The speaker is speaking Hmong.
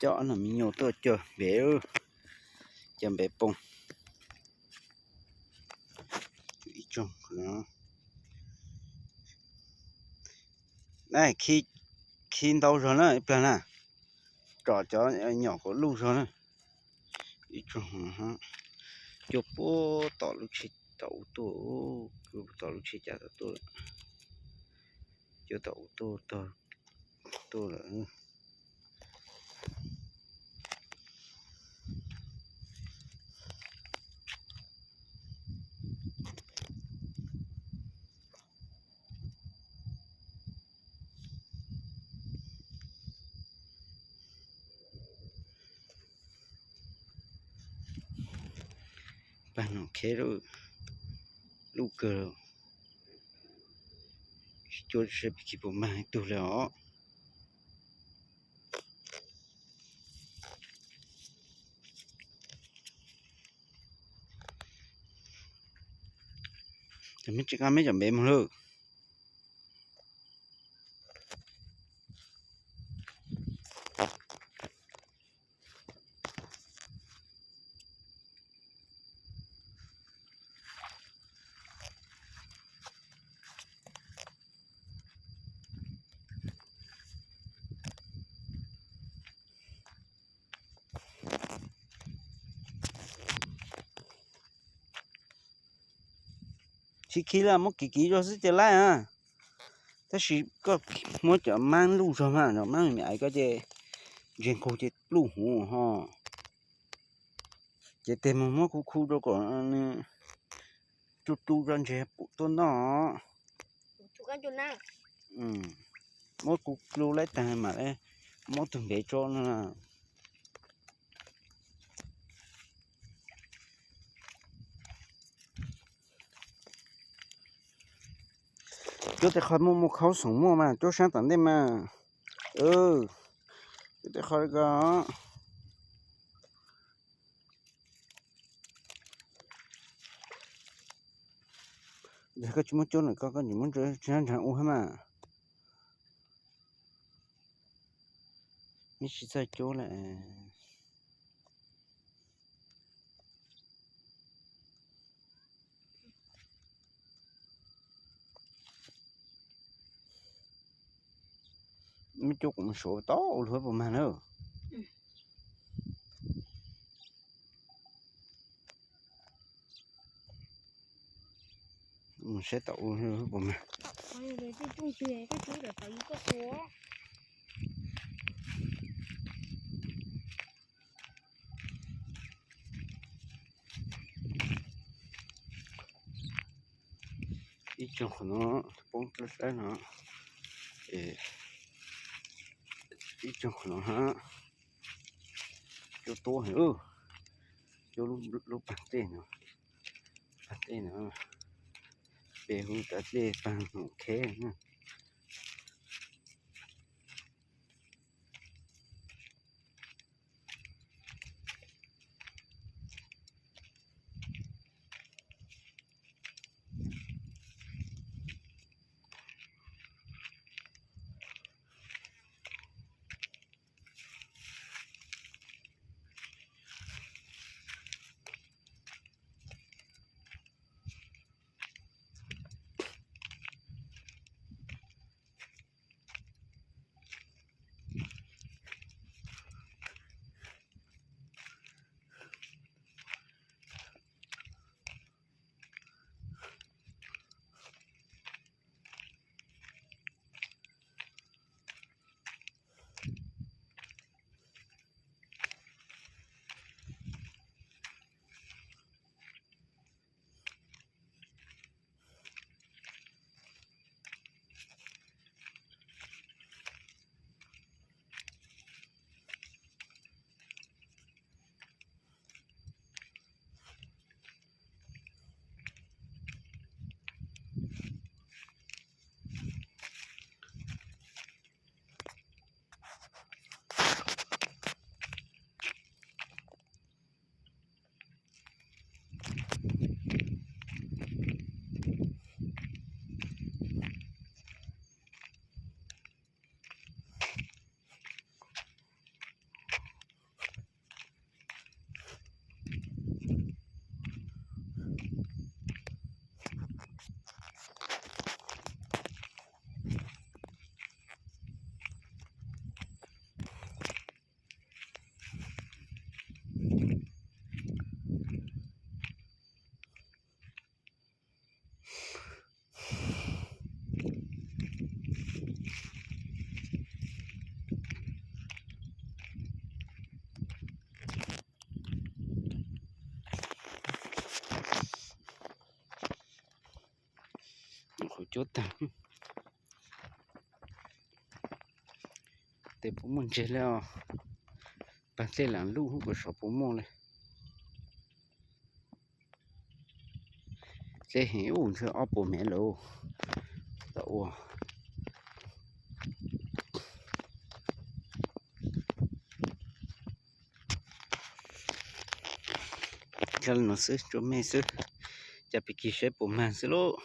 Coj ob nam me nyuam tuaj cog npev, cog npev poob. Ib tsoog no. Khi ntau zog na ib plag na, tsom cov nyom kom luj zog na. Ib tsoog cuaj puag tom lub tsheb, tom ub tuaj, tom lub tsheb cas tom tuaj, cuaj tom ub tuaj, tuaj lawm. Pag no kheb luj kawg, tsis cuab seb pib khi puas mag ib tug li os. Cov me tsis qab me cov npev mus lawm. Tsis khi li, muab kiv kiv zog xwb ces laij a. Tab sis koj muab cov mab luj zog mas, cov mab me me aiv koj ces ntsia nqug ces pluj huv ho. Ces tes mus muab khu khu rau kom nws tu tu zog ntshe pum tuaj noj. Muab khu lu laib tag mam muab tug npev tso no. Cuab tej qho muaj muaj khaub xoom muaj mas cuab sab tom ntej mas. Cuab tej qho li ko. Yog koj tsis muab cuab lawm koj, koj tsis muab ntsia ntshaav ua mas. Neb tsis txawj cuab lawm. Muab cuab kuv mus suav tau ua luag puas mag na. Mus saib tau ua luag puas mag. Ib tsoog qhov no poob dlawb dlawb no. Ib tsoog qhov no hab. Cuab tuab heev, cuab lub pag tej no, pag tej no, peb hu tas tej pag num kheb na. Cuab tag. Tes puas muaj ntseg li os? Pag tej lam luj hub kuv sav puas muaj li. Tej heev ub, ntshe ob puas mev lawm. Tau ua. Coj li no xwb, tsuas me xwb. Cas pib kis saib puas mag xwb lauj.